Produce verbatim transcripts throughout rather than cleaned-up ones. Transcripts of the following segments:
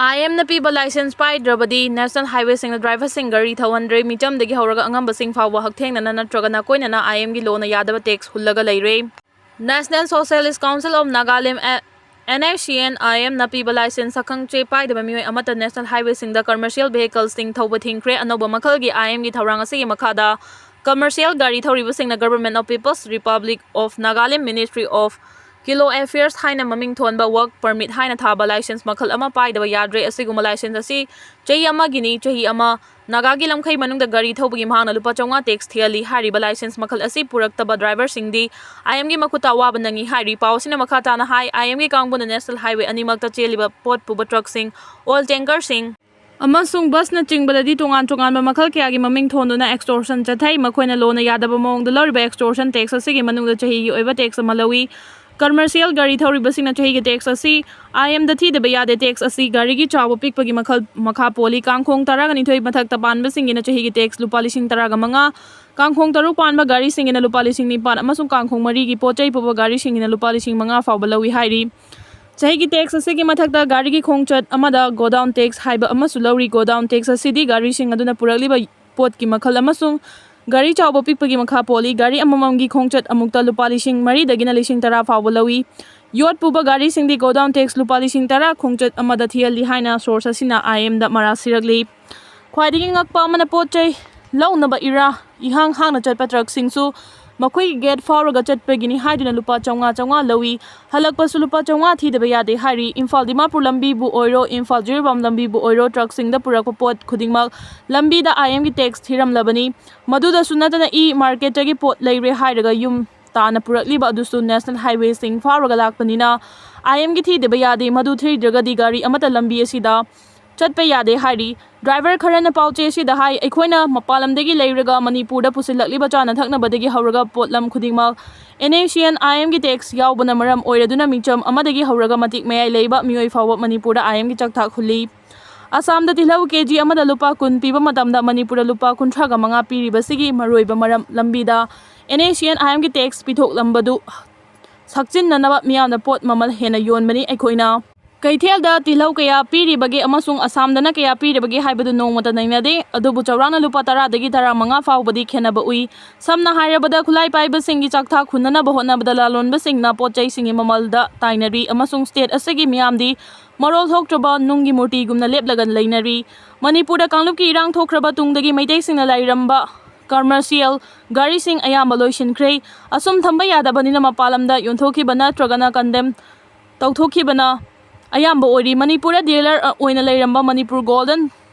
ꯑꯥꯏ ꯑꯦꯝꯅ ꯄꯤꯕ licence ꯄꯥꯏꯗ꯭ꯔꯕꯗꯤ national ꯍꯥꯏꯋꯦꯁꯤꯡꯗ ꯗ꯭ꯔꯥꯏꯚꯔꯁꯤꯡ ꯒꯥꯔꯤ ꯊꯧꯍꯟꯗ꯭ꯔꯦ꯫ ꯃꯤꯆꯝꯗꯒꯤ ꯍꯧꯔꯒ ꯑꯉꯝꯕꯁꯤꯡ ꯐꯥꯎꯕ ꯍꯛꯊꯦꯡꯅꯅ ꯅꯠꯇ꯭ꯔꯒ ꯅꯥꯀꯣꯏꯅꯅ ꯑꯥꯏ ꯑꯦꯝꯒꯤ ꯂꯣꯅ ꯌꯥꯗꯕ ꯇꯦꯛꯁ ꯍꯨꯜꯂꯒ ꯂꯩꯔꯦ꯫ National Socialist Council of Nagaland, N S C N I M ꯅ ꯄꯤꯕ ꯂꯥꯏꯁꯦꯟꯁ ꯁꯛꯈꯪ ꯆꯦ ꯄꯥꯏꯗꯕ ꯃꯤꯑꯣꯏ ꯑꯃꯠꯇ ꯅꯦꯁꯅꯦꯜ ꯍꯥꯏꯋꯦꯁꯤꯡꯗ ꯀꯃꯔꯁꯤꯌꯦꯜ ꯚꯦꯍꯤꯀꯜꯁꯤꯡ ꯊꯧꯕ ꯊꯤꯡꯈ꯭ꯔꯦ꯫ ꯑꯅꯧꯕ ꯃꯈꯜꯒꯤ ꯑꯥꯏ ꯑꯦꯝꯒꯤ ꯊꯧꯔꯥꯡ ꯑꯁꯤꯒꯤ ꯃꯈꯥꯗ ꯀꯃꯔꯁꯤꯌꯦꯜ ꯒꯥꯔꯤ ꯊꯧꯔꯤꯕꯁꯤꯡꯅ Government of People's Republic of Nagaland, Ministry of Kilo Affairs ꯍꯥꯏꯅ ꯃꯃꯤꯡ ꯊꯣꯟꯕ ꯋꯔꯛ ꯄꯔꯃꯤꯠ ꯍꯥꯏꯅ ꯊꯥꯕ ꯂꯥꯏꯁꯦꯟꯁ ꯃꯈꯜ ꯑꯃ ꯄꯥꯏꯗꯕ ꯌꯥꯗ꯭ꯔꯦ꯫ ꯑꯁꯤꯒꯨꯝꯕ ꯂꯥꯏꯁꯦꯟꯁ ꯑꯁꯤ ꯆꯍꯤ ꯑꯃꯒꯤꯅꯤ꯫ ꯆꯍꯤ ꯑꯃ ꯅꯥꯒꯥꯒꯤ ꯂꯝꯈꯩ ꯃꯅꯨꯡꯗ ꯒꯥꯔꯤ ꯊꯧꯕꯒꯤ ꯃꯍꯥꯛꯅ ꯂꯨꯄꯥ ꯆꯥꯝꯃꯉꯥ ꯇꯦꯛꯁ ꯊꯤꯍꯜꯂꯤ꯫ ꯍꯥꯏꯔꯤꯕ ꯂꯥꯏꯁꯦꯟꯁ ꯃꯈꯜ ꯑꯁꯤ ꯄꯨꯔꯛꯇꯕ ꯗ꯭ꯔꯥꯏꯚꯔꯁꯤꯡꯗꯤ ꯑꯥꯏ ꯑꯦꯝꯒꯤ ꯃꯈꯨꯠꯇ ꯑꯋꯥꯕ ꯅꯪꯉꯤ ꯍꯥꯏꯔꯤ꯫ ꯄꯥꯎ ꯑꯁꯤꯅ ꯃꯈꯥ ꯇꯥꯅ ꯍꯥꯏ, ꯑꯥꯏ ꯑꯦꯝꯒꯤ ꯀꯥꯡꯕꯨꯅ ꯅꯦꯁꯅꯦꯜ ꯍꯥꯏꯋꯦ ꯑꯅꯤꯃꯛꯇ ꯆꯦꯜꯂꯤꯕ ꯄꯣꯠ ꯄꯨꯕ ꯇ꯭ꯔꯛꯁꯤꯡ, ꯑꯣꯏꯜ ꯇꯦꯡꯀꯔꯁꯤꯡ ꯑꯃꯁꯨꯡ ꯕꯁꯅꯆꯤꯡꯕꯗꯗꯤ ꯇꯣꯉꯥꯟ ꯇꯣꯉꯥꯟꯕ ꯃꯈꯜ ꯀꯌꯥꯒꯤ ꯃꯃꯤꯡ ꯊꯣꯟꯗꯨꯅ ꯑꯦꯛꯁꯇꯣꯔꯁꯟ ꯆꯠꯊꯩ꯫ ꯃꯈꯣꯏꯅ ꯂꯣꯅ ꯌꯥꯗꯕ ꯃꯑꯣꯡꯗ ꯂꯧꯔꯤꯕ ꯑꯦꯛꯁꯇꯣꯔꯁꯟ ꯇꯦꯛꯁ ꯑꯁꯤꯒꯤ ꯃꯅꯨꯡꯗ ꯆꯍꯤꯒꯤ ꯑꯣꯏꯕ ꯇꯦꯛꯁ ꯑꯃ ꯂꯧꯏ꯫ ꯀꯃꯔꯁꯤꯌꯦꯜ ꯒꯥꯔꯤ ꯊꯧꯔꯤꯕꯁꯤꯡꯅ ꯆꯍꯤꯒꯤ ꯇꯦꯛꯁ ꯑꯁꯤ ꯑꯥꯏ ꯑꯦꯝꯗ ꯊꯤꯗꯕ ꯌꯥꯗꯦ꯫ ꯇꯦꯛꯁ ꯑꯁꯤ ꯒꯥꯔꯤꯒꯤ ꯆꯥꯎꯕ ꯄꯤꯛꯄꯒꯤ ꯃꯈꯜ ꯃꯈꯥ ꯄꯣꯜꯂꯤ꯫ ꯀꯥꯡꯈꯣꯡ ꯇꯔꯥꯒ ꯅꯤꯊꯣꯏ ꯃꯊꯛꯇ ꯄꯥꯟꯕꯁꯤꯡꯒꯤꯅ ꯆꯍꯤꯒꯤ ꯇꯦꯛꯁ ꯂꯨꯄꯥ ꯂꯤꯁꯤꯡ ꯇꯔꯥꯒ ꯃꯉꯥ, ꯀꯥꯡꯈꯣꯡ ꯇꯔꯨꯛ ꯄꯥꯟꯕ ꯒꯥꯔꯤꯁꯤꯡꯒꯤꯅ ꯂꯨꯄꯥ ꯂꯤꯁꯤꯡ ꯅꯤꯄꯥꯟ ꯑꯃꯁꯨꯡ ꯀꯥꯡꯈꯣꯡ ꯃꯔꯤꯒꯤ ꯄꯣꯠ ꯆꯩ ꯄꯨꯕ ꯒꯥꯔꯤꯁꯤꯡꯒꯤꯅ ꯂꯨꯄꯥ ꯂꯤꯁꯤꯡ ꯃꯉꯥ ꯐꯥꯎꯕ ꯂꯧꯏ ꯍꯥꯏꯔꯤ꯫ ꯆꯍꯤꯒꯤ ꯇꯦꯛꯁ ꯑꯁꯤꯒꯤ ꯃꯊꯛꯇ ꯒꯥꯔꯤꯒꯤ ꯈꯣꯡꯆꯠ ꯑꯃꯗ ꯒꯣꯗꯥꯎꯟ ꯇꯦꯛꯁ ꯍꯥꯏꯕ ꯑꯃꯁꯨ ꯂꯧꯔꯤ꯫ ꯒꯣꯗꯥꯎꯟ ꯇꯦꯛꯁ ꯑꯁꯤꯗꯤ ꯒꯥꯔꯤꯁꯤꯡ ꯑꯗꯨꯅ ꯄꯨꯔꯛꯂꯤꯕ ꯄꯣꯠꯀꯤ ꯃꯈꯜ ꯑꯃꯁꯨꯡ ꯒꯥꯔꯤ ꯆꯥꯎꯕ ꯄꯤꯛꯄꯒꯤ ꯃꯈꯥ ꯄꯣꯜꯂꯤ꯫ ꯒꯥꯔꯤ ꯑꯃꯃꯝꯒꯤ ꯈꯣꯡꯆꯠ ꯑꯃꯨꯛꯇ ꯂꯨꯄꯥ ꯂꯤꯁꯤꯡ ꯃꯔꯤꯗꯒꯤꯅ ꯂꯤꯁꯤꯡ ꯇꯔꯥ ꯐꯥꯎꯕ ꯂꯧꯏ꯫ ꯌꯣꯠ ꯄꯨꯕ ꯒꯥꯔꯤꯁꯤꯡꯗꯤ ꯒꯣꯗꯥꯎꯟ ꯇꯦꯛꯁ ꯂꯨꯄꯥ ꯂꯤꯁꯤꯡ ꯇꯔꯥ ꯈꯣꯡꯆꯠ ꯑꯃꯗ ꯊꯤꯍꯜꯂꯤ ꯍꯥꯏꯅ ꯁꯣꯔꯁ ꯑꯁꯤꯅ ꯑꯥꯏ ꯑꯦꯝꯗ ꯃꯔꯥ ꯁꯤꯔꯛꯂꯤ꯫ ꯈ꯭ꯋꯥꯏꯗꯒꯤ ꯉꯛꯄ ꯑꯃꯅ, ꯄꯣꯠ ꯆꯩ ꯂꯧꯅꯕ ꯏꯔꯥ ꯏꯍꯥꯡ ꯍꯥꯡꯅ ꯆꯠꯄ ꯇ꯭ꯔꯛꯁꯤꯡꯁꯨ ꯃꯈꯣꯏꯒꯤ ꯒꯦꯠ ꯐꯥꯎꯔꯒ ꯆꯠꯄꯒꯤꯅꯤ ꯍꯥꯏꯗꯨꯅ ꯂꯨꯄꯥ ꯆꯥꯝꯃꯉꯥ ꯆꯥꯝꯃꯉꯥ ꯂꯧꯏ꯫ ꯍꯜꯂꯛꯄꯁꯨ ꯂꯨꯄꯥ ꯆꯥꯝꯃꯉꯥ ꯊꯤꯗꯕ ꯌꯥꯗꯦ ꯍꯥꯏꯔꯤ꯫ ꯏꯝꯐꯥꯜ ꯗꯤꯃꯥꯄꯨꯔ ꯂꯝꯕꯤꯕꯨ ꯑꯣꯏꯔꯣ, ꯏꯝꯐꯥꯜ ꯖꯤꯔꯤꯕꯥꯝ ꯂꯝꯕꯤꯕꯨ ꯑꯣꯏꯔꯣ, ꯇ꯭ꯔꯛꯁꯤꯡꯗ ꯄꯨꯔꯛꯄ ꯄꯣꯠ ꯈꯨꯗꯤꯡꯃꯛ ꯂꯝꯕꯤꯗ ꯑꯥꯏ ꯑꯦꯝꯒꯤ ꯇꯦꯛꯁ ꯊꯤꯔꯝꯂꯕꯅꯤ꯫ ꯃꯗꯨꯗꯁꯨ ꯅꯠꯇꯅ ꯏ ꯃꯥꯔꯀꯦꯠꯇꯒꯤ ꯄꯣꯠ ꯂꯩꯔꯦ ꯍꯥꯏꯔꯒ ꯌꯨꯝ ꯇꯥꯅ ꯄꯨꯔꯛꯂꯤꯕ ꯑꯗꯨꯁꯨ ꯅꯦꯁꯅꯦꯜ ꯍꯥꯏꯋꯦꯁꯤꯡ ꯐꯥꯎꯔꯒ ꯂꯥꯛꯄꯅꯤꯅ ꯑꯥꯏ ꯑꯦꯝꯒꯤ ꯊꯤꯗꯕ ꯌꯥꯗꯦ꯫ ꯃꯗꯨ ꯊꯤꯗ꯭ꯔꯒꯗꯤ ꯒꯥꯔꯤ ꯑꯃꯠꯇ ꯂꯝꯕꯤ ꯑꯁꯤꯗ ꯆꯠꯄ ꯌꯥꯗꯦ ꯍꯥꯏꯔꯤ꯫ ꯗ꯭ꯔꯥꯏꯚꯔ ꯈꯔꯅ ꯄꯥꯎꯆꯦ ꯑꯁꯤꯗ ꯍꯥꯏ, ꯑꯩꯈꯣꯏꯅ ꯃꯄꯥꯟ ꯂꯝꯗꯒꯤ ꯂꯩꯔꯒ ꯃꯅꯤꯄꯨꯔꯗ ꯄꯨꯁꯤꯜꯂꯛꯂꯤꯕ ꯆꯥꯅ ꯊꯛꯅꯕꯗꯒꯤ ꯍꯧꯔꯒ ꯄꯣꯠꯂꯝ ꯈꯨꯗꯤꯡꯃꯛ N A C N I M ꯒꯤ ꯇꯦꯛꯁ ꯌꯥꯎꯕꯅ ꯃꯔꯝ ꯑꯣꯏꯔꯗꯨꯅ ꯃꯤꯆꯝ ꯑꯃꯗꯒꯤ ꯍꯧꯔꯒ ꯃꯇꯤꯛ ꯃꯌꯥꯏ ꯂꯩꯕ ꯃꯤꯑꯣꯏ ꯐꯥꯎꯕ ꯃꯅꯤꯄꯨꯔꯗ ꯑꯥꯏ ꯑꯦꯝꯒꯤ ꯆꯥꯛꯊꯥꯛ ꯍꯨꯜꯂꯤ꯫ ꯑꯁꯥꯝꯗ ꯇꯤꯜꯍꯧ ꯀꯦ ꯖꯤ ꯑꯃꯗ ꯂꯨꯄꯥ ꯀꯨꯟ ꯄꯤꯕ ꯃꯇꯝꯗ ꯃꯅꯤꯄꯨꯔꯗ ꯂꯨꯄꯥ ꯀꯨꯟꯊ꯭ꯔꯥꯒ ꯃꯉꯥ ꯄꯤꯔꯤꯕꯁꯤꯒꯤ ꯃꯔꯨꯑꯣꯏꯕ ꯃꯔꯝ ꯂꯝꯕꯤꯗ N A C N I M ꯒꯤ ꯇꯦꯛꯁ ꯄꯤꯊꯣꯛꯂꯝꯕꯗꯨ ꯁꯛꯆꯤꯟꯅꯅꯕ ꯃꯤꯌꯥꯝꯅ ꯄꯣꯠ ꯃꯃꯜ ꯍꯦꯟꯅ ꯌꯣꯟꯕꯅꯤ꯫ ꯑꯩꯈꯣꯏꯅ ꯀꯩꯊꯦꯜꯗ ꯇꯤꯜꯍꯧ ꯀꯌꯥ ꯄꯤꯔꯤꯕꯒꯦ ꯑꯃꯁꯨꯡ ꯑꯁꯥꯝꯗꯅ ꯀꯌꯥ ꯄꯤꯔꯤꯕꯒꯦ ꯍꯥꯏꯕꯗꯨ ꯅꯣꯡꯃꯇ ꯅꯩꯅꯗꯦ, ꯑꯗꯨꯕꯨ ꯆꯥꯎꯔꯥꯛꯅ ꯂꯨꯄꯥ ꯇꯔꯥꯗꯒꯤ ꯇꯔꯥꯃꯉꯥ ꯐꯥꯎꯕꯗꯤ ꯈꯦꯠꯅꯕ ꯎꯏ꯫ ꯁꯝꯅ ꯍꯥꯏꯔꯕꯗ, ꯈꯨꯠꯂꯥꯏ ꯄꯥꯏꯕꯁꯤꯡꯒꯤ ꯆꯥꯛꯊꯥꯛ ꯍꯨꯟꯅꯅꯕ ꯍꯣꯠꯅꯕꯗ ꯂꯂꯣꯟꯕꯁꯤꯡꯅ ꯄꯣꯠ ꯆꯩꯁꯤꯡꯒꯤ ꯃꯃꯜꯗ ꯇꯥꯏꯅꯔꯤ ꯑꯃꯁꯨꯡ state ꯑꯁꯤꯒꯤ ꯃꯤꯌꯥꯝꯗꯤ ꯃꯔꯣꯜ ꯊꯣꯛꯇ꯭ꯔꯕ ꯅꯨꯡꯒꯤ ꯃꯨꯔꯇꯤꯒꯨꯝꯅ ꯂꯦꯞꯂꯒ ꯂꯩꯅꯔꯤ꯫ ꯃꯅꯤꯄꯨꯔꯗ ꯀꯥꯡꯂꯨꯞꯀꯤ ꯏꯔꯥꯡ ꯊꯣꯛꯈ꯭ꯔꯕ ꯇꯨꯡꯗꯒꯤ ꯃꯩꯇꯩꯁꯤꯡꯅ ꯂꯩꯔꯝꯕ commercial ꯒꯥꯔꯤꯁꯤꯡ ꯑꯌꯥꯝꯕ ꯂꯣꯏꯁꯤꯟꯈ꯭ꯔꯦ꯫ ꯑꯁꯨꯝ ꯊꯝꯕ ꯌꯥꯗꯕꯅꯤꯅ ꯃꯄꯥꯟ ꯂꯝꯗ ꯌꯣꯟꯊꯣꯛꯈꯤꯕ ꯅꯠꯇ꯭ꯔꯒꯅ condemn ꯇꯧꯊꯣꯛꯈꯤꯕꯅ ꯑꯌꯥꯝꯕ ꯑꯣꯏꯔꯤ꯫ ꯃꯅꯤꯄꯨꯔꯗ dealer ꯑꯣꯏꯅ ꯂꯩꯔꯝꯕ Manipur Golden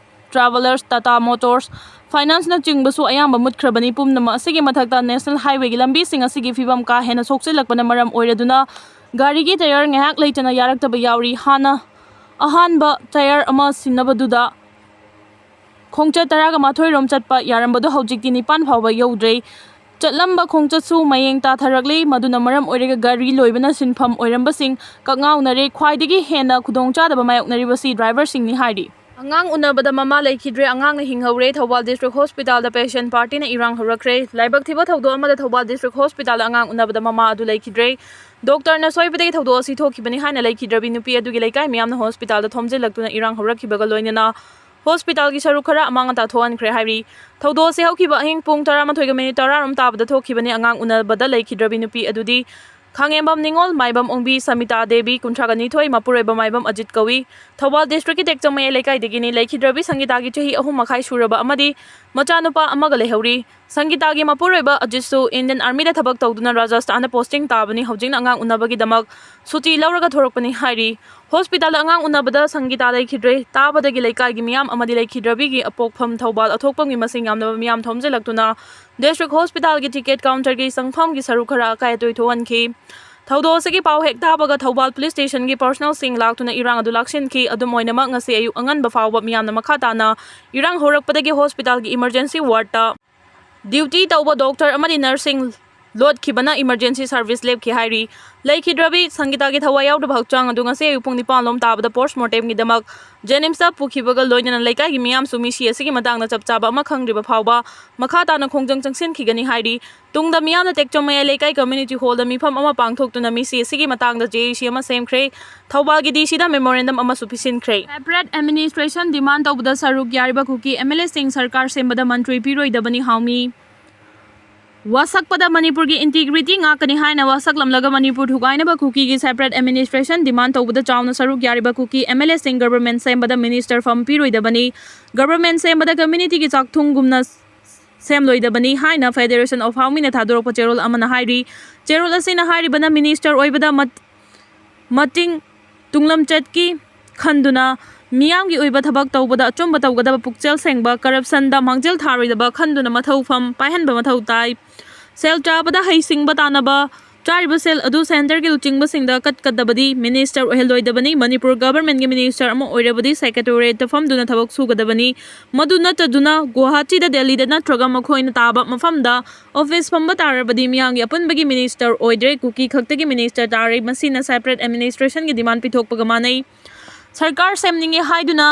Travellers, Tata Motors, Financeꯅꯆꯤꯡꯕꯁꯨ ꯑꯌꯥꯝꯕ ꯃꯨꯠꯈ꯭ꯔꯕꯅꯤ꯫ ꯄꯨꯝꯅꯃꯛ ꯑꯁꯤꯒꯤ ꯃꯊꯛꯇ National Highwayꯒꯤ ꯂꯝꯕꯤꯁꯤꯡ ꯑꯁꯤꯒꯤ ꯐꯤꯕꯝ ꯀꯥ ꯍꯦꯟꯅ ꯁꯣꯛꯆꯤꯜꯂꯛꯄꯅ ꯃꯔꯝ ꯑꯣꯏꯔꯗꯨꯅ ꯒꯥꯔꯤꯒꯤ tyre ꯉꯥꯏꯍꯥꯛ ꯂꯩꯇꯅ ꯌꯥꯔꯛꯇꯕ ꯌꯥꯎꯔꯤ꯫ ꯍꯥꯟꯅ ꯑꯍꯥꯟꯕ tyre ꯑꯃ ꯁꯤꯟꯅꯕꯗꯨꯗ ꯈꯣꯡꯆꯠ ꯇꯔꯥꯒ ꯃꯥꯊꯣꯏ ꯔꯣꯝ ꯆꯠꯄ ꯌꯥꯔꯝꯕꯗꯨ ꯍꯧꯖꯤꯛꯇꯤ ꯅꯤꯄꯥꯟ ꯐꯥꯎꯕ ꯌꯧꯗ꯭ꯔꯦ꯫ ꯆꯠꯂꯝꯕ ꯈꯣꯡꯆꯠꯁꯨ ꯃꯌꯦꯡ ꯇꯥꯊꯔꯛꯂꯤ꯫ ꯃꯗꯨꯅ ꯃꯔꯝ ꯑꯣꯏꯔꯒ ꯒꯥꯔꯤ ꯂꯣꯏꯕꯅ ꯁꯤꯟꯐꯝ ꯑꯣꯏꯔꯝꯕꯁꯤꯡ ꯀꯛꯉꯥꯎꯅꯔꯦ꯫ ꯈ꯭ꯋꯥꯏꯗꯒꯤ ꯍꯦꯟꯅ ꯈꯨꯗꯣꯡꯆꯥꯗꯕ ꯃꯥꯌꯣꯛꯅꯔꯤꯕꯁꯤ driverꯁꯤꯡꯅꯤ ꯍꯥꯏꯔꯤ꯫ ꯑꯉꯥꯡ ꯎꯅꯕꯗ ꯃꯃꯥ ꯂꯩꯈꯤꯗ꯭ꯔꯦ, ꯑꯉꯥꯡꯅ ꯍꯤꯡꯍꯧꯔꯦ꯫ ꯊꯧꯕꯥꯜ District Hospitalꯗ patient partyꯅ ꯏꯔꯥꯡ ꯍꯧꯔꯛꯈ꯭ꯔꯦ꯫ ꯂꯥꯏꯕꯛ ꯊꯤꯕ ꯊꯧꯗꯣꯛ ꯑꯃꯗ ꯊꯧꯕꯥꯜ District Hospitalꯗ ꯑꯉꯥꯡ ꯎꯅꯕꯗ ꯃꯃꯥ ꯑꯗꯨ ꯂꯩꯈꯤꯗ꯭ꯔꯦ꯫ Doctorꯅ ꯁꯣꯏꯕꯗꯒꯤ ꯊꯧꯗꯣꯛ ꯑꯁꯤ ꯊꯣꯛꯈꯤꯕꯅꯤ ꯍꯥꯏꯅ ꯂꯩꯈꯤꯗ꯭ꯔꯕꯤ ꯅꯨꯄꯤ ꯑꯗꯨꯒꯤ ꯂꯩꯀꯥꯏ ꯃꯤꯌꯥꯝꯅ hospitalꯗ ꯊꯣꯝꯖꯤꯜꯂꯛꯇꯨꯅ ꯏꯔꯥꯡ ꯍꯧꯔꯛꯈꯤꯕꯒ ꯂꯣꯏꯅꯅ hospitalꯒꯤ ꯁꯔꯨꯛ ꯈꯔ ꯑꯃꯥꯡ ꯑꯇꯥ ꯊꯣꯛꯍꯟꯈ꯭ꯔꯦ ꯍꯥꯏꯔꯤ꯫ ꯊꯧꯗꯣꯛ ꯑꯁꯤ ꯍꯧꯈꯤꯕ ꯑꯍꯤꯡ ꯄꯨꯡ ꯇꯔꯥꯃꯥꯊꯣꯏꯒ minute ꯇꯔꯥ ꯔꯣꯝ ꯇꯥꯕꯗ ꯊꯣꯛꯈꯤꯕꯅꯤ꯫ ꯑꯉꯥꯡ ꯎꯅꯕꯗ ꯂꯩꯈꯤꯗ꯭ꯔꯕꯤ ꯅꯨꯄꯤ ꯑꯗꯨꯗꯤ ꯈꯥꯉꯦꯝꯕꯝ ꯅꯤꯉꯣꯜ, ꯃꯥꯏꯕꯝ ꯑꯣꯡꯕꯤ ꯁꯃꯤꯇꯥ ꯗꯦꯕꯤ, ꯀꯨꯟꯊ꯭ꯔꯥꯒ ꯅꯤꯊꯣꯏ, ꯃꯄꯨꯔꯣꯏꯕ ꯃꯥꯏꯕꯝ ꯑꯖꯤꯠ ꯀꯧꯏ꯫ ꯊꯧꯕꯥꯜ Districtꯀꯤ ꯇꯦꯛꯆꯝ ꯃꯌꯥꯏ ꯂꯩꯀꯥꯏꯗꯒꯤꯅꯤ꯫ ꯂꯩꯈꯤꯗ꯭ꯔꯕꯤ ꯁꯪꯒꯤꯇꯥꯒꯤ ꯆꯍꯤ ꯑꯍꯨꯝ ꯃꯈꯥꯏ ꯁꯨꯔꯕ ꯑꯃꯗꯤ ꯃꯆꯥꯅꯨꯄꯥ ꯑꯃꯒ ꯂꯩꯍꯧꯔꯤ꯫ ꯁꯪꯒꯤꯇꯥꯒꯤ ꯃꯄꯨꯔꯣꯏꯕ ꯑꯖꯤꯠꯁꯨ Indian Armyꯗ ꯊꯕꯛ ꯇꯧꯗꯨꯅ ꯔꯥꯖꯁꯊꯥꯟꯗ posting ꯇꯥꯕꯅꯤ꯫ ꯍꯧꯖꯤꯛꯅ ꯑꯉꯥꯡ ꯎꯅꯕꯒꯤꯗꯃꯛ ꯁꯨꯇꯤ ꯂꯧꯔꯒ ꯊꯣꯔꯛꯄꯅꯤ ꯍꯥꯏꯔꯤ꯫ Hospitalꯗ ꯑꯉꯥꯡ ꯎꯅꯕꯗ ꯁꯪꯒꯤꯇꯥ ꯂꯩꯈꯤꯗ꯭ꯔꯦ꯫ ꯇꯥꯕꯗꯒꯤ ꯂꯩꯀꯥꯏꯒꯤ ꯃꯤꯌꯥꯝ ꯑꯃꯗꯤ ꯂꯩꯈꯤꯗ꯭ꯔꯕꯤꯒꯤ ꯑꯄꯣꯛꯐꯝ ꯊꯧꯕꯥꯜ ꯑꯊꯣꯛꯄꯝꯒꯤ ꯃꯁꯤꯡ ꯌꯥꯝꯂꯕ ꯃꯤꯌꯥꯝ ꯊꯣꯝꯖꯤꯜꯂꯛꯇꯨꯅ District Hospitalꯒꯤ ticket counterꯒꯤ ꯆꯪꯐꯝꯒꯤ ꯁꯔꯨꯛ ꯈꯔ ꯑꯀꯥꯏ ꯑꯇꯣꯏ ꯊꯣꯛꯍꯟꯈꯤ꯫ ꯊꯧꯗꯣꯛ ꯑꯁꯤꯒꯤ ꯄꯥꯎ ꯍꯦꯛ ꯇꯥꯕꯒ ꯊꯧꯕꯥꯜ Police Stationꯒꯤ personalꯁꯤꯡ ꯂꯥꯛꯇꯨꯅ ꯏꯔꯥꯡ ꯑꯗꯨ ꯂꯥꯛꯁꯤꯟꯈꯤ꯫ ꯑꯗꯨꯝ ꯑꯣꯏꯅꯃꯛ, ꯉꯁꯤ ꯑꯌꯨꯛ ꯑꯉꯟꯕ ꯐꯥꯎꯕ ꯃꯤꯌꯥꯝꯅ ꯃꯈꯥ ꯇꯥꯅ ꯏꯔꯥꯡ ꯍꯧꯔꯛꯄꯗꯒꯤ hospitalꯒꯤ emergency wardꯇ duty ꯇꯧꯕ doctor ꯑꯃꯗꯤ nursing ꯂꯣꯠꯈꯤꯕꯅ emergency service ꯂꯦꯞꯈꯤ ꯍꯥꯏꯔꯤ꯫ ꯂꯩꯈꯤꯗ꯭ꯔꯕꯤ ꯁꯪꯒꯤꯇꯥꯒꯤ ꯊꯋꯥꯏ ꯌꯥꯎꯗꯕ ꯍꯛꯆꯥꯡ ꯑꯗꯨ ꯉꯁꯤ ꯑꯌꯨꯛ ꯄꯨꯡ ꯅꯤꯄꯥꯟ ꯂꯣꯝ ꯇꯥꯕꯗ post mortemꯒꯤꯗꯃꯛ JNIMSꯇ ꯄꯨꯈꯤꯕꯒ ꯂꯣꯏꯅꯅ ꯂꯩꯀꯥꯏꯒꯤ ꯃꯤꯌꯥꯝꯁꯨ ꯃꯤꯁꯤ ꯑꯁꯤꯒꯤ ꯃꯇꯥꯡꯗ ꯆꯞ ꯆꯥꯕ ꯑꯃ ꯈꯪꯗ꯭ꯔꯤꯕ ꯐꯥꯎꯕ ꯃꯈꯥ ꯇꯥꯅ ꯈꯣꯡꯖꯪ ꯆꯪꯁꯤꯟꯈꯤꯒꯅꯤ ꯍꯥꯏꯔꯤ꯫ ꯇꯨꯡꯗ ꯃꯤꯌꯥꯝꯅ ꯇꯦꯛꯆꯝ ꯃꯌꯥꯏ ꯂꯩꯀꯥꯏ community hallꯗ ꯃꯤꯐꯝ ꯑꯃ ꯄꯥꯡꯊꯣꯛꯇꯨꯅ ꯃꯤꯁꯤ ꯑꯁꯤꯒꯤ ꯃꯇꯥꯡꯗ JAC ꯑꯃ ꯁꯦꯝꯈ꯭ꯔꯦ꯫ ꯊꯧꯕꯥꯜꯒꯤ DCꯗ memorandum ꯑꯃꯁꯨ ꯄꯤꯁꯤꯟꯈ꯭ꯔꯦ꯫ Separate administration demand ꯇꯧꯕꯗ ꯁꯔꯨꯛ ꯌꯥꯔꯤꯕ ꯀꯨꯀꯤ MLAꯁꯤꯡ ꯁꯔꯀꯥꯔ ꯁꯦꯝꯕꯗ ꯃꯟꯇ꯭ꯔꯤ ꯄꯤꯔꯣꯏꯗꯕꯅꯤ ꯍꯥꯎꯃꯤ꯫ ꯋꯥꯁꯛꯄꯗ ꯃꯅꯤꯄꯨꯔꯒꯤ integrity ꯉꯥꯛꯀꯅꯤ ꯍꯥꯏꯅ ꯋꯥꯁꯛꯂꯝꯂꯒ ꯃꯅꯤꯄꯨꯔ ꯊꯨꯒꯥꯏꯅꯕ ꯀꯨꯀꯤꯒꯤ separate administration demand ꯇꯧꯕꯗ ꯆꯥꯎꯅ ꯁꯔꯨꯛ ꯌꯥꯔꯤꯕ ꯀꯨꯀꯤ MLAꯁꯤꯡ government ꯁꯦꯝꯕꯗ minister ꯐꯝ ꯄꯤꯔꯣꯏꯗꯕꯅꯤ꯫ Government ꯁꯦꯝꯕꯗ communityꯒꯤ ꯆꯥꯛꯊꯨꯡꯒꯨꯝꯅ ꯁꯦꯝꯂꯣꯏꯗꯕꯅꯤ ꯍꯥꯏꯅ Federation of ꯍꯥꯎꯃꯤꯅ ꯊꯥꯗꯣꯔꯛꯄ ꯆꯦꯔꯣꯜ ꯑꯃꯅ ꯍꯥꯏꯔꯤ꯫ ꯆꯦꯔꯣꯜ ꯑꯁꯤꯅ ꯍꯥꯏꯔꯤꯕꯅ minister ꯑꯣꯏꯕꯗ ꯃꯠ-, ꯃꯇꯤꯡ ꯇꯨꯡꯂꯝꯆꯠꯀꯤ ꯈꯟꯗꯨꯅ ꯃꯤꯌꯥꯝꯒꯤ ꯑꯣꯏꯕ ꯊꯕꯛ ꯇꯧꯕꯗ ꯑꯆꯨꯝꯕ ꯇꯧꯒꯗꯕ, ꯄꯨꯛꯆꯦꯜ ꯁꯦꯡꯕ, corruptionꯗ ꯃꯥꯡꯖꯤꯜ ꯊꯥꯔꯣꯏꯗꯕ ꯈꯟꯗꯨꯅ ꯃꯊꯧ ꯐꯝ ꯄꯥꯏꯍꯟꯕ ꯃꯊꯧ ꯇꯥꯏ꯫ ꯁꯦꯜ ꯆꯥꯕꯗ ꯍꯩꯁꯤꯡꯕ ꯇꯥꯟꯅꯕ, ꯆꯥꯔꯤꯕ ꯁꯦꯜ ꯑꯗꯨ centreꯒꯤ ꯂꯨꯆꯤꯡꯕꯁꯤꯡꯗ ꯀꯠꯀꯗꯕꯅꯤ꯫ Minister ꯑꯣꯏꯍꯜꯂꯣꯏꯗꯕꯅꯤ꯫ ꯃꯅꯤꯄꯨꯔ governmentꯀꯤ minister ꯑꯃ ꯑꯣꯏꯔꯕꯗꯤ secretariatꯇ ꯐꯝꯗꯨꯅ ꯊꯕꯛ ꯁꯨꯒꯗꯕꯅꯤ꯫ ꯃꯗꯨ ꯅꯠꯇꯗꯨꯅ ꯒꯨꯋꯥꯍꯥꯇꯤꯗ, ꯗꯦꯜꯂꯤꯗ ꯅꯠꯇ꯭ꯔꯒ ꯃꯈꯣꯏꯅ ꯇꯥꯕ ꯃꯐꯝꯗ office ꯐꯝꯕ ꯇꯥꯔꯕꯗꯤ ꯃꯤꯌꯥꯝꯒꯤ ꯑꯄꯨꯟꯕꯒꯤ minister ꯑꯣꯏꯗ꯭ꯔꯦ, ꯀꯨꯀꯤ ꯈꯛꯇꯒꯤ minister ꯇꯥꯔꯦ꯫ ꯃꯁꯤꯅ separate administrationꯒꯤ demand ꯄꯤꯊꯣꯛꯄꯒ ꯃꯥꯟꯅꯩ꯫ ꯁꯔꯀꯥꯔ ꯁꯦꯝꯅꯤꯡꯉꯤ ꯍꯥꯏꯗꯨꯅ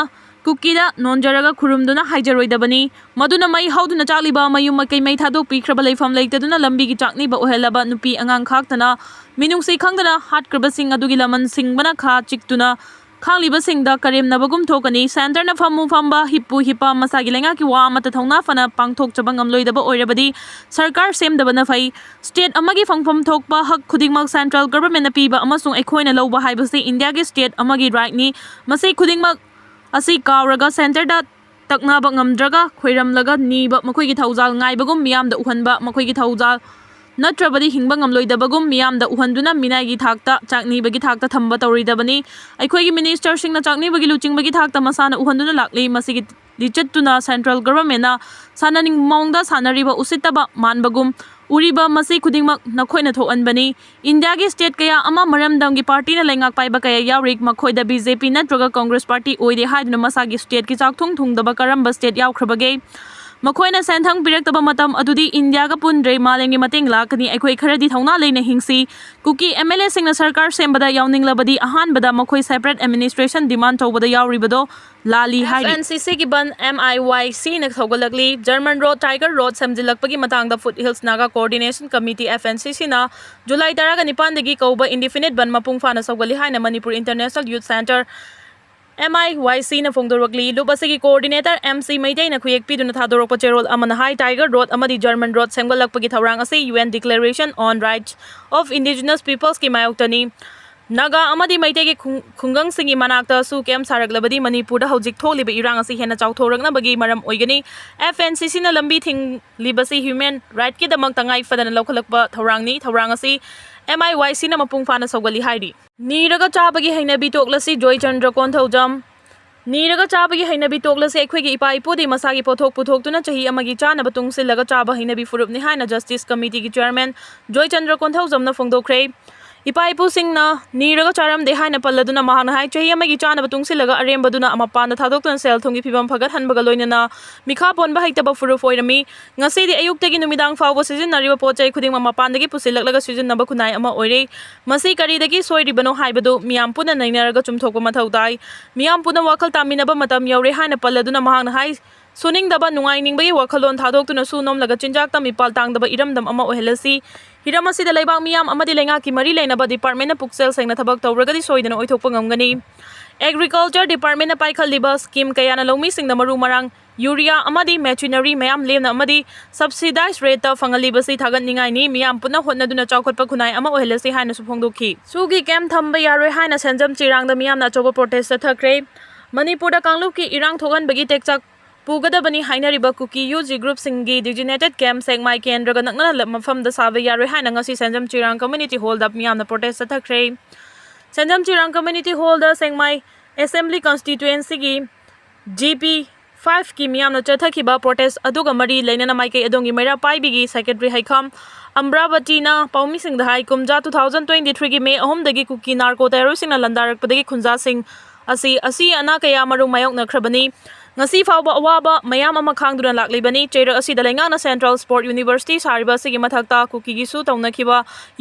ꯀꯨꯀꯤꯗ ꯅꯣꯟꯖꯔꯒ ꯈꯨꯔꯨꯝꯗꯨꯅ ꯍꯥꯏꯖꯔꯣꯏꯗꯕꯅꯤ꯫ ꯃꯗꯨꯅ ꯃꯩ ꯍꯧꯗꯨꯅ ꯆꯥꯛꯂꯤꯕ ꯃꯌꯨꯝ ꯃꯀꯩ ꯃꯩ ꯊꯥꯗꯣꯛꯄꯤꯈ꯭ꯔꯕ ꯂꯩꯐꯝ ꯂꯩꯇꯗꯨꯅ ꯂꯝꯕꯤꯒꯤ ꯆꯥꯛꯅꯤꯕ ꯑꯣꯏꯍꯜꯂꯕ ꯅꯨꯄꯤ ꯑꯉꯥꯡ ꯈꯥꯛꯇꯅ ꯃꯤꯅꯨꯡꯁꯤ ꯈꯪꯗꯅ ꯍꯥꯠꯈ꯭ꯔꯕꯁꯤꯡ ꯑꯗꯨꯒꯤ ꯂꯃꯟ ꯁꯤꯡꯕꯅ ꯈꯥ ꯆꯤꯛꯇꯨꯅ ꯈꯥꯡꯂꯤꯕꯁꯤꯡꯗ ꯀꯔꯦꯝꯅꯕꯒꯨꯝ ꯊꯣꯛꯀꯅꯤ꯫ Centreꯅ ꯐꯝꯃꯨ ꯐꯝꯕ, ꯍꯤꯞꯄꯨ ꯍꯤꯞꯄ, ꯃꯁꯥꯒꯤ ꯂꯩꯉꯥꯛꯀꯤ ꯋꯥ ꯑꯃꯠꯇ ꯊꯧꯅꯥ ꯐꯅ ꯄꯥꯡꯊꯣꯛꯆꯕ ꯉꯝꯂꯣꯏꯗꯕ ꯑꯣꯏꯔꯕꯗꯤ ꯁꯔꯀꯥꯔ ꯁꯦꯝꯗꯕꯅ ꯐꯩ꯫ State ꯑꯃꯒꯤ ꯐꯪꯐꯝ ꯊꯣꯛꯄ ꯍꯛ ꯈꯨꯗꯤꯡꯃꯛ central governmentꯅ ꯄꯤꯕ ꯑꯃꯁꯨꯡ ꯑꯩꯈꯣꯏꯅ ꯂꯧꯕ ꯍꯥꯏꯕꯁꯤ ꯏꯟꯗꯤꯌꯥꯒꯤ state ꯑꯃꯒꯤ rightꯅꯤ꯫ ꯃꯁꯤ ꯈꯨꯗꯤꯡꯃꯛ ꯑꯁꯤ ꯀꯥꯎꯔꯒ centreꯗ ꯇꯛꯅꯕ ꯉꯝꯗ꯭ꯔꯒ ꯈꯣꯏꯔꯝꯂꯒ ꯅꯤꯕ, ꯃꯈꯣꯏꯒꯤ ꯊꯧꯖꯥꯜ ꯉꯥꯏꯕꯒꯨꯝ ꯃꯤꯌꯥꯝꯗ ꯎꯍꯟꯕ, ꯃꯈꯣꯏꯒꯤ ꯊꯧꯖꯥꯜ ꯅꯠꯇ꯭ꯔꯕꯗꯤ ꯍꯤꯡꯕ ꯉꯝꯂꯣꯏꯗꯕꯒꯨꯝ ꯃꯤꯌꯥꯝꯗ ꯎꯍꯟꯗꯨꯅ ꯃꯤꯅꯥꯏꯒꯤ ꯊꯥꯛꯇ, ꯆꯥꯛꯅꯤꯕꯒꯤ ꯊꯥꯛꯇ ꯊꯝꯕ ꯇꯧꯔꯣꯏꯗꯕꯅꯤ꯫ ꯑꯩꯈꯣꯏꯒꯤ ministerꯁꯤꯡꯅ ꯆꯥꯛꯅꯤꯕꯒꯤ ꯂꯨꯆꯤꯡꯕꯒꯤ ꯊꯥꯛꯇ ꯃꯁꯥꯅ ꯎꯍꯟꯗꯨꯅ ꯂꯥꯛꯂꯤ꯫ ꯃꯁꯤꯒꯤ ꯂꯤꯆꯠꯇꯨꯅ central governmentꯅ ꯁꯥꯟꯅꯅꯤꯡꯕ ꯃꯑꯣꯡꯗ ꯁꯥꯟꯅꯔꯤꯕ, ꯎꯁꯤꯠꯇꯕ ꯃꯥꯟꯕꯒꯨꯝ ꯎꯔꯤꯕ ꯃꯁꯤ ꯈꯨꯗꯤꯡꯃꯛ ꯅꯈꯣꯏꯅ ꯊꯣꯛꯍꯟꯕꯅꯤ꯫ ꯏꯟꯗꯤꯌꯥꯒꯤ state ꯀꯌꯥ ꯑꯃ ꯃꯔꯝꯗꯝꯒꯤ partyꯅ ꯂꯩꯉꯥꯛ ꯄꯥꯏꯕ ꯀꯌꯥ ꯌꯥꯎꯔꯤ꯫ ꯃꯈꯣꯏꯗ BJP ꯅꯠꯇ꯭ꯔꯒ Congress party ꯑꯣꯏꯗꯦ ꯍꯥꯏꯗꯨꯅ ꯃꯁꯥꯒꯤ stateꯀꯤ ꯆꯥꯛꯊꯨꯡ ꯊꯨꯡꯗꯕ ꯀꯔꯝꯕ state ꯌꯥꯎꯈ꯭ꯔꯕꯒꯦ? ꯃꯈꯣꯏꯅ ꯁꯦꯟꯊꯪ ꯄꯤꯔꯛꯇꯕ ꯃꯇꯝ ꯑꯗꯨꯗꯤ ꯏꯟꯗꯤꯌꯥꯒ ꯄꯨꯟꯗ꯭ꯔꯦ, ꯃꯥꯂꯦꯝꯒꯤ ꯃꯇꯦꯡ ꯂꯥꯛꯀꯅꯤ꯫ ꯑꯩꯈꯣꯏ ꯈꯔꯗꯤ ꯊꯧꯅꯥ ꯂꯩꯅ ꯍꯤꯡꯁꯤ꯫ ꯀꯨꯀꯤ MLAꯁꯤꯡꯅ ꯁꯔꯀꯥꯔ ꯁꯦꯝꯕꯗ ꯌꯥꯎꯅꯤꯡꯂꯕꯗꯤ ꯑꯍꯥꯟꯕꯗ ꯃꯈꯣꯏ separate administration demand ꯇꯧꯕꯗ ꯌꯥꯎꯔꯤꯕꯗꯣ ꯂꯥꯜꯂꯤ ꯍꯥꯏꯔꯤ꯫ FNCCꯒꯤ ꯕꯟ MIYCꯅ ꯊꯧꯒꯠꯂꯛꯂꯤ꯫ German Road, Tiger Road ꯁꯦꯝꯖꯤꯜꯂꯛꯄꯒꯤ ꯃꯇꯥꯡꯗ Foothills Naga Coordination Committee, FNCCꯅ ꯖꯨꯂꯥꯏ ꯇꯔꯥꯒ ꯅꯤꯄꯥꯟꯗꯒꯤ ꯀꯧꯕ indefinite ꯕꯟ ꯃꯄꯨꯡ ꯐꯥꯅ ꯁꯧꯒꯠꯂꯤ ꯍꯥꯏꯅ Manipur International Youth Centre, MIYCꯅ ꯐꯣꯡꯗꯣꯔꯛꯂꯤ꯫ ꯂꯨꯞ ꯑꯁꯤꯒꯤ coordinator MC ꯃꯩꯇꯩꯅ ꯈꯨꯌꯦꯛ ꯄꯤꯗꯨꯅ ꯊꯥꯗꯣꯔꯛꯄ ꯆꯦꯔꯣꯜ ꯑꯃꯅ ꯍꯥꯏ, Tiger Road ꯑꯃꯗꯤ German Road ꯁꯦꯝꯒꯠꯂꯛꯄꯒꯤ ꯊꯧꯔꯥꯡ ꯑꯁꯤ UN Declaration on Rights of Indigenous Peoplesꯀꯤ ꯃꯥꯌꯣꯛꯇꯅꯤ꯫ Naga ꯑꯃꯗꯤ ꯃꯩꯇꯩꯒꯤ ꯈꯨꯡ-, ꯈꯨꯡꯒꯪꯁꯤꯡꯒꯤ ꯃꯅꯥꯛꯇꯁꯨ camp ꯁꯥꯔꯛꯂꯕꯗꯤ ꯃꯅꯤꯄꯨꯔꯗ ꯍꯧꯖꯤꯛ ꯊꯣꯛꯂꯤꯕ ꯏꯔꯥꯡ ꯑꯁꯤ ꯍꯦꯟꯅ ꯆꯥꯎꯊꯣꯔꯛꯅꯕꯒꯤ ꯃꯔꯝ ꯑꯣꯏꯒꯅꯤ꯫ FNCCꯅ ꯂꯝꯕꯤ ꯊꯤꯡꯂꯤꯕꯁꯤ human rightꯀꯤꯗꯃꯛ ꯇꯉꯥꯏ ꯐꯗꯅ ꯂꯧꯈꯠꯂꯛꯄ ꯊꯧꯔꯥꯡꯅꯤ꯫ ꯊꯧꯔꯥꯡ ꯑꯁꯤ MIYCꯅ ꯃꯄꯨꯡ ꯐꯥꯅ ꯁꯧꯒꯠꯂꯤ ꯍꯥꯏꯔꯤ꯫ ꯅꯤꯔꯒ ꯆꯥꯕꯒꯤ ꯍꯩꯅꯕꯤ ꯇꯣꯛꯂꯁꯤ, ꯖꯣꯏꯆꯟꯗ꯭ꯔ ꯀꯣꯟꯊꯧꯖꯝ꯫ ꯅꯤꯔꯒ ꯆꯥꯕꯒꯤ ꯍꯩꯅꯕꯤ ꯇꯣꯛꯂꯁꯤ꯫ ꯑꯩꯈꯣꯏꯒꯤ ꯏꯄꯥ ꯏꯄꯨꯗꯤ ꯃꯁꯥꯒꯤ ꯄꯣꯠꯊꯣꯛ ꯄꯨꯊꯣꯛꯇꯨꯅ ꯆꯍꯤ ꯑꯃꯒꯤ ꯆꯥꯅꯕ ꯇꯨꯡꯁꯤꯜꯂꯒ ꯆꯥꯕ ꯍꯩꯅꯕꯤ ꯐꯨꯔꯨꯞꯅꯤ ꯍꯥꯏꯅ Justice Committeeꯒꯤ chairman ꯖꯣꯏꯆꯟꯗ꯭ꯔ ꯀꯣꯟꯊꯧꯖꯝꯅ ꯐꯣꯡꯗꯣꯛꯈ꯭ꯔꯦ꯫ ꯏꯄꯥ ꯏꯄꯨꯁꯤꯡꯅ ꯅꯤꯔꯒ ꯆꯥꯔꯝꯗꯦ ꯍꯥꯏꯅ ꯄꯜꯂꯗꯨꯅ ꯃꯍꯥꯛꯅ ꯍꯥꯏ, ꯆꯍꯤ ꯑꯃꯒꯤ ꯆꯥꯅꯕ ꯇꯨꯡꯁꯤꯜꯂꯒ ꯑꯔꯦꯝꯕꯗꯨꯅ ꯃꯄꯥꯟꯗ ꯊꯥꯗꯣꯛꯇꯨꯅ ꯁꯦꯜ ꯊꯨꯝꯒꯤ ꯐꯤꯕꯝ ꯐꯒꯠꯍꯟꯕꯒ ꯂꯣꯏꯅꯅ ꯃꯤꯈꯥ ꯄꯣꯟꯕ ꯍꯩꯇꯕ ꯐꯨꯔꯨꯞ ꯑꯣꯏꯔꯝꯃꯤ꯫ ꯉꯁꯤꯗꯤ ꯑꯌꯨꯛꯇꯒꯤ ꯅꯨꯃꯤꯗꯥꯡ ꯐꯥꯎꯕ ꯁꯤꯖꯤꯟꯅꯔꯤꯕ ꯄꯣꯠ ꯆꯩ ꯈꯨꯗꯤꯡꯃꯛ ꯃꯄꯥꯟꯗꯒꯤ ꯄꯨꯁꯤꯜꯂꯛꯂꯒ ꯁꯤꯖꯤꯟꯅꯕ ꯈꯨꯟꯅꯥꯏ ꯑꯃ ꯑꯣꯏꯔꯦ꯫ ꯃꯁꯤ ꯀꯔꯤꯗꯒꯤ ꯁꯣꯏꯔꯤꯕꯅꯣ ꯍꯥꯏꯕꯗꯨ ꯃꯤꯌꯥꯝ ꯄꯨꯟꯅ ꯅꯩꯅꯔꯒ ꯆꯨꯝꯊꯣꯛꯄ ꯃꯊꯧ ꯇꯥꯏ꯫ ꯃꯤꯌꯥꯝ ꯄꯨꯟꯅ ꯋꯥꯈꯜ ꯇꯥꯃꯤꯟꯅꯕ ꯃꯇꯝ ꯌꯧꯔꯦ ꯍꯥꯏꯅ ꯄꯜꯂꯗꯨꯅ ꯃꯍꯥꯛꯅ ꯍꯥꯏ, ꯁꯨꯅꯤꯡꯗꯕ, ꯅꯨꯡꯉꯥꯏꯅꯤꯡꯕꯒꯤ ꯋꯥꯈꯜꯂꯣꯟ ꯊꯥꯗꯣꯛꯇꯨꯅ ꯁꯨ ꯅꯣꯝꯂꯒ ꯆꯤꯟꯖꯥꯛꯇ ꯃꯤꯄꯥꯜ ꯇꯥꯡꯗꯕ ꯏꯔꯝꯗꯝ ꯑꯃ ꯑꯣꯏꯍꯜꯂꯁꯤ꯫ ꯍꯤꯔꯝ ꯑꯁꯤꯗ ꯂꯩꯕꯥꯛ ꯃꯤꯌꯥꯝ ꯑꯃꯗꯤ ꯂꯩꯉꯥꯛꯀꯤ ꯃꯔꯤ ꯂꯩꯅꯕ departmentꯅ ꯄꯨꯛꯆꯦꯜ ꯁꯦꯡꯅ ꯊꯕꯛ ꯇꯧꯔꯒꯗꯤ ꯁꯣꯏꯗꯅ ꯑꯣꯏꯊꯣꯛꯄ ꯉꯝꯒꯅꯤ꯫ Agriculture departmentꯅ ꯄꯥꯏꯈꯠꯂꯤꯕ scheme ꯀꯌꯥꯅ ꯂꯧꯃꯤꯁꯤꯡꯗ ꯃꯔꯨ ꯃꯔꯥꯡ, urea ꯑꯃꯗꯤ machinery ꯃꯌꯥꯝ ꯂꯦꯝꯅ ꯑꯃꯗꯤ subsidized rateꯇ ꯐꯪꯍꯜꯂꯤꯕꯁꯤ ꯊꯥꯒꯠꯅꯤꯡꯉꯥꯏꯅꯤ꯫ ꯃꯤꯌꯥꯝ ꯄꯨꯟꯅ ꯍꯣꯠꯅꯗꯨꯅ ꯆꯥꯎꯈꯠꯄ ꯈꯨꯟꯅꯥꯏ ꯑꯃ ꯑꯣꯏꯍꯜꯂꯁꯤ ꯍꯥꯏꯅꯁꯨ ꯐꯣꯡꯗꯣꯛꯈꯤ꯫ ꯁꯨꯒꯤ camp ꯊꯝꯕ ꯌꯥꯔꯣꯏ ꯍꯥꯏꯅ ꯁꯦꯟꯖꯝ ꯆꯤꯔꯥꯡꯗ ꯃꯤꯌꯥꯝꯅ ꯑꯆꯧꯕ protest ꯆꯠꯊꯈ꯭ꯔꯦ꯫ ꯃꯅꯤꯄꯨꯔꯗ ꯀꯥꯡꯂꯨꯞꯀꯤ ꯏꯔꯥꯡ ꯊꯣꯛꯍꯟꯕꯒꯤ ꯇꯦꯛꯆꯥꯛ ꯄꯨꯒꯗꯕꯅꯤ ꯍꯥꯏꯅꯔꯤꯕ ꯀꯨꯀꯤ UG groupꯁꯤꯡꯒꯤ designated camp ꯁꯦꯛꯃꯥꯏ ꯀꯦꯟꯗ꯭ꯔꯒ ꯅꯛꯅꯅ ꯂ-, ꯃꯐꯝꯗ ꯁꯥꯕ ꯌꯥꯔꯣꯏ ꯍꯥꯏꯅ ꯉꯁꯤ ꯁꯦꯟꯖꯝ ꯆꯤꯔꯥꯡ community hallꯗ ꯃꯤꯌꯥꯝꯅ protest ꯆꯠꯊꯈ꯭ꯔꯦ꯫ ꯁꯦꯟꯖꯝ ꯆꯤꯔꯥꯡ community hallꯗ ꯁꯦꯛꯃꯥꯏ assembly constituencyꯒꯤ GP fiveꯀꯤ ꯃꯤꯌꯥꯝꯅ ꯆꯠꯊꯈꯤꯕ protest ꯑꯗꯨꯒ ꯃꯔꯤ ꯂꯩꯅꯅ ꯃꯥꯏꯀꯩ ꯑꯗꯣꯝꯒꯤ ꯃꯩꯔꯥ ꯄꯥꯏꯕꯤꯒꯤ secretary ꯍꯩꯈꯥꯝ ꯑꯝꯕ꯭ꯔꯥꯕꯇꯤꯅ ꯄꯥꯎꯃꯤꯁꯤꯡꯗ ꯍꯥꯏ, ꯀꯨꯝꯖꯥ two thousand twenty threeꯒꯤ May ꯑꯍꯨꯝꯗꯒꯤ ꯀꯨꯀꯤ narco terroristꯁꯤꯡꯅ ꯂꯥꯟꯗꯥꯔꯛꯄꯗꯒꯤ ꯈꯨꯟꯖꯥꯁꯤꯡ ꯑꯁꯤ ꯑꯁꯤ ꯑꯅꯥ ꯀꯌꯥ ꯃꯔꯨꯝ ꯃꯥꯌꯣꯛꯅꯈ꯭ꯔꯕꯅꯤ꯫ ꯉꯁꯤ ꯐꯥꯎꯕ ꯑꯋꯥꯕ ꯃꯌꯥꯝ ꯑꯃ ꯈꯥꯡꯗꯨꯅ ꯂꯥꯛꯂꯤꯕꯅꯤ꯫ ꯆꯩꯔꯛ ꯑꯁꯤꯗ ꯂꯩꯉꯥꯛꯅ Central Sport University ꯁꯥꯔꯤꯕ ꯑꯁꯤꯒꯤ ꯃꯊꯛꯇ ꯀꯨꯀꯤꯒꯤꯁꯨ ꯇꯧꯅꯈꯤꯕ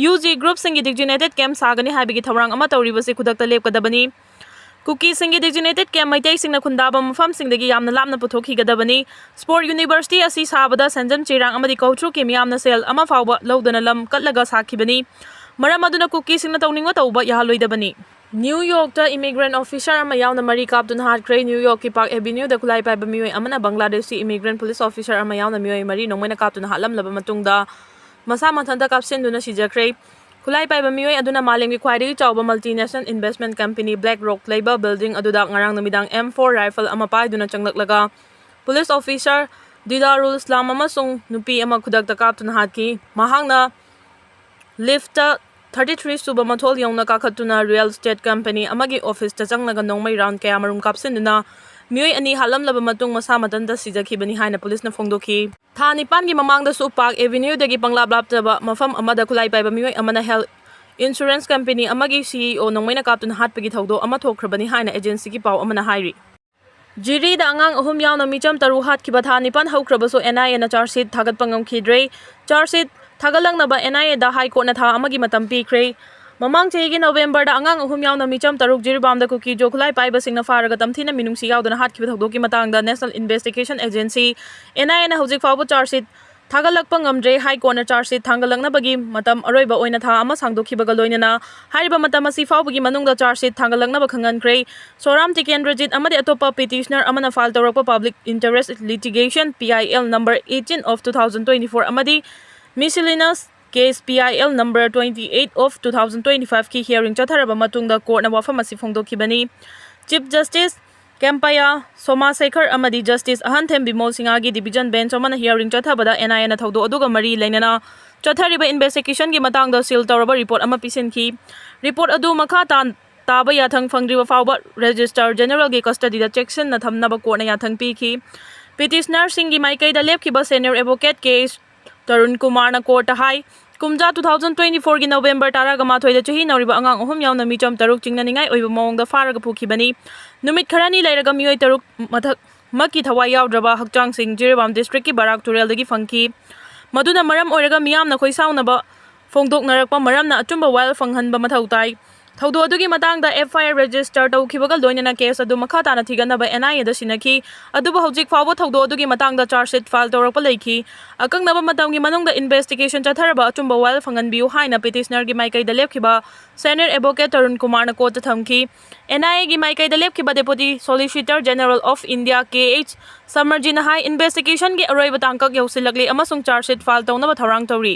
U G group ꯁꯤꯡꯒꯤ designated camp ꯁꯥꯒꯅꯤ ꯍꯥꯏꯕꯒꯤ ꯊꯧꯔꯥꯡ ꯑꯃ ꯇꯧꯔꯤꯕꯁꯤ ꯈꯨꯗꯛꯇ ꯂꯦꯞꯀꯗꯕꯅꯤ꯫ ꯀꯨꯀꯤꯁꯤꯡꯒꯤ designated camp ꯃꯩꯇꯩꯁꯤꯡꯅ ꯈꯨꯟꯗꯥꯕ ꯃꯐꯝꯁꯤꯡꯗꯒꯤ ꯌꯥꯝꯅ ꯂꯥꯞꯅ ꯄꯨꯊꯣꯛꯈꯤꯒꯗꯕꯅꯤ꯫ Sport University ꯑꯁꯤ ꯁꯥꯕꯗ ꯁꯦꯟꯖꯝ ꯆꯦꯔꯥꯡ ꯑꯃꯗꯤ ꯀꯧꯇ꯭ꯔꯨꯛꯀꯤ ꯃꯤꯌꯥꯝꯅ ꯁꯦꯜ ꯑꯃ ꯐꯥꯎꯕ ꯂꯧꯗꯅ ꯂꯝ ꯀꯠꯂꯒ ꯁꯥꯈꯤꯕꯅꯤ꯫ ꯃꯔꯝ ꯑꯗꯨꯅ ꯀꯨꯀꯤꯁꯤꯡꯅ ꯇꯧꯅꯤꯡꯕ ꯇꯧꯕ ꯌꯥꯍꯜꯂꯣꯏꯗꯕꯅꯤ꯫ New York ꯇ immigrant officer ꯑꯃ ꯌꯥꯎꯅ ꯃꯔꯤ ꯀꯥꯞꯇꯨꯅ ꯍꯥꯠꯈ꯭ꯔꯦ꯫ New York ꯀꯤ Park Avenue ꯗ ꯈꯨꯠꯂꯥꯏ ꯄꯥꯏꯕ ꯃꯤꯑꯣꯏ ꯑꯃꯅ ꯕꯪꯒ꯭ꯂꯥꯗꯦꯁꯤ immigrant police officer ꯑꯃ ꯌꯥꯎꯅ ꯃꯤꯑꯣꯏ ꯃꯔꯤ ꯅꯣꯡꯃꯩꯅ ꯀꯥꯞꯇꯨꯅ ꯍꯥꯠꯂꯝꯂꯕ ꯃꯇꯨꯡꯗ ꯃꯁꯥ ꯃꯊꯟꯇ ꯀꯥꯞꯁꯤꯟꯗꯨꯅ ꯁꯤꯖꯈ꯭ꯔꯦ꯫ ꯈꯨꯠꯂꯥꯏ ꯄꯥꯏꯕ ꯃꯤꯑꯣꯏ ꯑꯗꯨꯅ ꯃꯥꯂꯦꯝꯒꯤ ꯈ꯭ꯋꯥꯏꯗꯒꯤ ꯆꯥꯎꯕ multinational investment company BlackRock ꯂꯩꯕ building ꯑꯗꯨꯗ ꯉꯔꯥꯡ ꯅꯨꯃꯤꯗꯥꯡ M four rifle ꯑꯃ ꯄꯥꯏꯗꯨꯅ ꯆꯪꯂꯛꯂꯒ police officer Didarul Islam ꯑꯃꯁꯨꯡ ꯅꯨꯄꯤ ꯑꯃ ꯈꯨꯗꯛꯇ ꯀꯥꯞꯇꯨꯅ ꯍꯥꯠꯈꯤ꯫ ꯃꯍꯥꯛꯅ lift ꯇ thirty three ꯁꯨꯕ ꯃꯊꯣꯜ ꯌꯧꯅ ꯀꯥꯈꯠꯇꯨꯅ real estate company ꯑꯃꯒꯤ office ꯇ ꯆꯪꯂꯒ ꯅꯣꯡꯃꯩ round ꯀꯌꯥꯃꯔꯨꯝ ꯀꯥꯞꯁꯤꯟꯗꯨꯅ ꯃꯤꯑꯣꯏ ꯑꯅꯤ ꯍꯥꯠꯂꯝꯂꯕ ꯃꯇꯨꯡ ꯃꯁꯥ ꯃꯊꯟꯇ ꯁꯤꯖꯈꯤꯕꯅꯤ ꯍꯥꯏꯅ police ꯅ ꯐꯣꯡꯗꯣꯛꯈꯤ꯫ ꯊꯥ ꯅꯤꯄꯥꯟꯒꯤ ꯃꯃꯥꯡꯗꯁꯨ Park Avenue ꯗꯒꯤ ꯄꯪꯂꯥꯞ ꯂꯥꯞꯇꯕ ꯃꯐꯝ ꯑꯃꯗ ꯈꯨꯠꯂꯥꯏ ꯄꯥꯏꯕ ꯃꯤꯑꯣꯏ ꯑꯃꯅ health insurance company ꯑꯃꯒꯤ C E O ꯅꯣꯡꯃꯩꯅ ꯀꯥꯞꯇꯨꯅ ꯍꯥꯠꯄꯒꯤ ꯊꯧꯗꯣꯛ ꯑꯃ ꯊꯣꯛꯈ꯭ꯔꯕꯅꯤ ꯍꯥꯏꯅ agency ꯒꯤ ꯄꯥꯎ ꯑꯃꯅ ꯍꯥꯏꯔꯤ꯫ ꯖꯤꯔꯤꯗ ꯑꯉꯥꯡ ꯑꯍꯨꯝ ꯌꯥꯎꯅ ꯃꯤꯆꯝ ꯇꯔꯨꯛ ꯍꯥꯠꯈꯤꯕ ꯊꯥ ꯅꯤꯄꯥꯟ ꯍꯧꯈ꯭ꯔꯕꯁꯨ N I A ꯅ charge sheet ꯊꯥꯒꯠꯄ ꯉꯝꯈꯤꯗ꯭ꯔꯦ꯫ Charge sheet ꯊꯥꯒꯠꯂꯛꯅꯕ N I A the High Court ꯅ ꯊꯥ ꯑꯃꯒꯤ ꯃꯇꯝ ꯄꯤꯈ꯭ꯔꯦ꯫ ꯃꯃꯥꯡ ꯆꯍꯤꯒꯤ November ꯗ ꯑꯉꯥꯡ ꯑꯍꯨꯝ ꯌꯥꯎꯅ ꯃꯤꯆꯝ ꯇꯔꯨꯛ ꯖꯤꯔꯤꯕꯥꯝꯗ ꯀꯨꯀꯤ ꯖꯣ ꯈꯨꯠꯂꯥꯏ ꯄꯥꯏꯕꯁꯤꯡꯅ ꯐꯥꯔꯒ ꯇꯝꯊꯤꯅ ꯃꯤꯅꯨꯡꯁꯤ ꯌꯥꯎꯗꯅ ꯍꯥꯠꯈꯤꯕ ꯊꯧꯗꯣꯛꯀꯤ ꯃꯇꯥꯡꯗ National Investigation Agency, N I A ꯅ ꯍꯧꯖꯤꯛ ꯐꯥꯎꯕ charge sheet ꯊꯥꯒꯠꯂꯛꯄ ꯉꯝꯗ꯭ꯔꯦ꯫ High Court ꯅ charge sheet ꯊꯥꯡꯒꯠꯂꯛꯅꯕꯒꯤ ꯃꯇꯝ ꯑꯔꯣꯏꯕ ꯑꯣꯏꯅ ꯊꯥ ꯑꯃ ꯁꯥꯡꯗꯣꯛꯈꯤꯕꯒ ꯂꯣꯏꯅꯅ ꯍꯥꯏꯔꯤꯕ ꯃꯇꯝ ꯑꯁꯤ ꯐꯥꯎꯕꯒꯤ ꯃꯅꯨꯡꯗ charge sheet ꯊꯥꯡꯒꯠꯂꯛꯅꯕ ꯈꯪꯍꯟꯈ꯭ꯔꯦ꯫ ꯁꯣꯔꯥꯝ ꯇꯤꯀꯦꯟꯗ꯭ꯔꯖꯤꯠ ꯑꯃꯗꯤ ꯑꯇꯣꯞꯄ petitioner ꯑꯃꯅ file ꯇꯧꯔꯛꯄ public interest litigation P I L number eighteen of two thousand twenty-four ꯑꯃꯗꯤ miscellaneous case P I L number twenty-eight of two thousand twenty-five ꯀꯤ hearing ꯆꯠꯊꯔꯕ ꯃꯇꯨꯡꯗ court ꯅ ꯋꯥꯐꯝ ꯑꯁꯤ ꯐꯣꯡꯗꯣꯛꯈꯤꯕꯅꯤ꯫ Chief Justice ꯀꯦꯝꯄꯌꯥ ꯁꯣꯃꯥꯁꯦꯈꯔ ꯑꯃꯗꯤ Justice ꯑꯍꯟꯊꯦꯝ ꯕꯤꯃꯣꯜ ꯁꯤꯡꯍꯒꯤ division bench ꯑꯃꯅ hearing ꯆꯠꯊꯕꯗ N I A ꯅ ꯊꯧꯗꯣꯛ ꯑꯗꯨꯒ ꯃꯔꯤ ꯂꯩꯅꯅ ꯆꯠꯊꯔꯤꯕ investigation ꯒꯤ ꯃꯇꯥꯡꯗ seal ꯇꯧꯔꯕ report ꯑꯃ ꯄꯤꯁꯤꯟꯈꯤ꯫ Report ꯑꯗꯨ ꯃꯈꯥ ꯇꯥ-, ꯇꯥꯕ ꯌꯥꯊꯪ ꯐꯪꯗ꯭ꯔꯤꯕ ꯐꯥꯎꯕ Registrar General ꯒꯤ custody ꯗ ꯆꯦꯛꯁꯤꯟꯅ ꯊꯝꯅꯕ court ꯅ ꯌꯥꯊꯪ ꯄꯤꯈꯤ꯫ Petitioner ꯁꯤꯡꯒꯤ ꯃꯥꯏꯀꯩꯗ ꯂꯦꯞꯈꯤꯕ senior advocate K H Tarun ꯀꯨꯃꯥꯔꯅ court ꯇ ꯍꯥꯏ, ꯀꯨꯝꯖꯥ two thousand twenty-four ꯒꯤ November ꯇꯔꯥꯒ ꯃꯥꯊꯣꯏꯗ ꯆꯍꯤ ꯅꯧꯔꯤꯕ ꯑꯉꯥꯡ ꯑꯍꯨꯝ ꯌꯥꯎꯅ ꯃꯤꯆꯝ ꯇꯔꯨꯛ ꯆꯤꯡꯅꯅꯤꯡꯉꯥꯏ ꯑꯣꯏꯕ ꯃꯑꯣꯡꯗ ꯐꯥꯔꯒ ꯄꯨꯈꯤꯕꯅꯤ꯫ ꯅꯨꯃꯤꯠ ꯈꯔꯅꯤ ꯂꯩꯔꯒ ꯃꯤꯑꯣꯏ ꯇꯔꯨꯛ ꯃꯊꯛ ꯃꯛꯀꯤ ꯊꯋꯥꯏ ꯌꯥꯎꯗ꯭ꯔꯕ ꯍꯛꯆꯥꯡꯁꯤꯡ ꯖꯤꯔꯤꯕꯥꯝ ꯗꯤꯁꯇ꯭ꯔꯤꯛꯀꯤ ꯕꯔꯥꯛ ꯇꯨꯔꯦꯜꯗꯒꯤ ꯐꯪꯈꯤ꯫ ꯃꯗꯨꯅ ꯃꯔꯝ ꯑꯣꯏꯔꯒ ꯃꯤꯌꯥꯝꯅ ꯈꯣꯏꯁꯥꯎꯅꯕ ꯐꯣꯡꯗꯣꯛꯅꯔꯛꯄ ꯃꯔꯝꯅ ꯑꯆꯨꯝꯕ ꯋꯥꯌꯦꯜ ꯐꯪꯍꯟꯕ ꯃꯊꯧ ꯇꯥꯏ꯫ ꯊꯧꯗꯣꯛ ꯑꯗꯨꯒꯤ ꯃꯇꯥꯡꯗ FIR register ꯇꯧꯈꯤꯕꯒ ꯂꯣꯏꯅꯅ case ꯑꯗꯨ ꯃꯈꯥ ꯇꯥꯅ ꯊꯤꯒꯠꯅꯕ NIA ꯗ ꯁꯤꯟꯅꯈꯤ꯫ ꯑꯗꯨꯕꯨ ꯍꯧꯖꯤꯛ ꯐꯥꯎꯕ ꯊꯧꯗꯣꯛ ꯑꯗꯨꯒꯤ ꯃꯇꯥꯡꯗ charge sheet file ꯇꯧꯔꯛꯄ ꯂꯩꯈꯤ꯫ ꯑꯀꯛꯅꯕ ꯃꯇꯝꯒꯤ ꯃꯅꯨꯡꯗ investigation ꯆꯠꯊꯔꯕ ꯑꯆꯨꯝꯕ ꯋꯥꯌꯦꯜ ꯐꯪꯍꯟꯕꯤꯌꯨ ꯍꯥꯏꯅ petitioner ꯒꯤ ꯃꯥꯏꯀꯩꯗ ꯂꯦꯞꯈꯤꯕ senior advocate ꯇꯔꯨꯟ ꯀꯨꯃꯥꯔꯅ court ꯇ ꯊꯝꯈꯤ꯫ NIA ꯒꯤ ꯃꯥꯏꯀꯩꯗ ꯂꯦꯞꯈꯤꯕ Deputy Solicitor General of India K H ꯁꯃꯔꯖꯤꯅ high, investigation ꯒꯤ ꯑꯔꯣꯏꯕ ꯇꯥꯡꯀꯛ ꯌꯧꯁꯤꯜꯂꯛꯂꯦ ꯑꯃꯁꯨꯡ charge sheet file ꯇꯧꯅꯕ ꯊꯧꯔꯥꯡ ꯇꯧꯔꯤ꯫